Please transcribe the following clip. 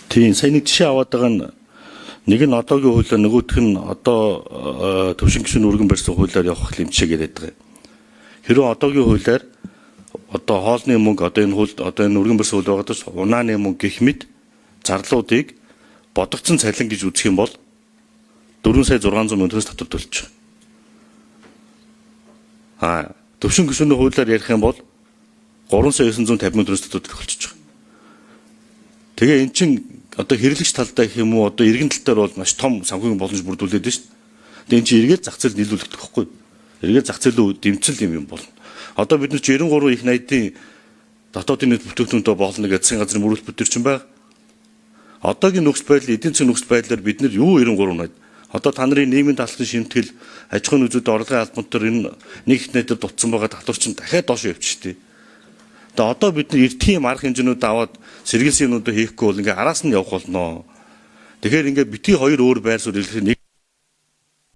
Тийм, сая нэг жишээ аваад байгаа нь нэг нь одоогийн хуулиар, нөгөөх нь одоо төвшин гишүүн өргөн барьсан хуулиар явах хэмжээ яриад байгаа юм. Хэрвээ одоогийн хуулиар одоо хоолны мөнгө, одоо энэ хууль, одоо энэ өргөн барьсан хууль байгаа даа, унааны мөнгө гэх мэт зарлуудыг бодогдсон цалин гэж үзэх юм бол 4 сая 600 мянган төгрөгөөс татвар төлж байгаа. А төвшин гишүүний хуулиар ярих юм бол 3 сая 950 мянган төгрөгөөс татвар төлөх болчихж байгаа. Тэгээ эн чин одоо хэрэглэгч талдаа гэх юм уу, одоо иргэн тал дээр бол маш том санхүүгийн боломж бүрдүүлээд байна шүү дээ. Тэгээ эн чин эргээд зах зээл нийлүүлэгдэх байхгүй. Эргээд зах зээлөө дэмцэл юм болно. Одоо бид нар чи 93 их 80-ийн дотоодын нийт бүтээгдэхүүнтэй болно гэж засгийн газрын мөрөлт төр чинь байгаа. Одоогийн нөхцөл байдал, эдийн засгийн нөхцөл байдлаар бид нар юу 93 80. Одоо та нарын нийгмийн даатгалын шимтгэл, аж ахуйн нэгжүүд орлогын албан дээр энэ нэг их найдаар дутсан байгаа татвар чинь дахиад доош явчих дээ. Тэгээ одоо бид нар эртхийн арга хэмжээнүүд аваад сэргийлсэн юмнуудаа хийхгүй бол ингээ араас нь явах болно. Тэгэхээр ингээ битгий хоёр өөр байр суурь илэрхийлэх нэг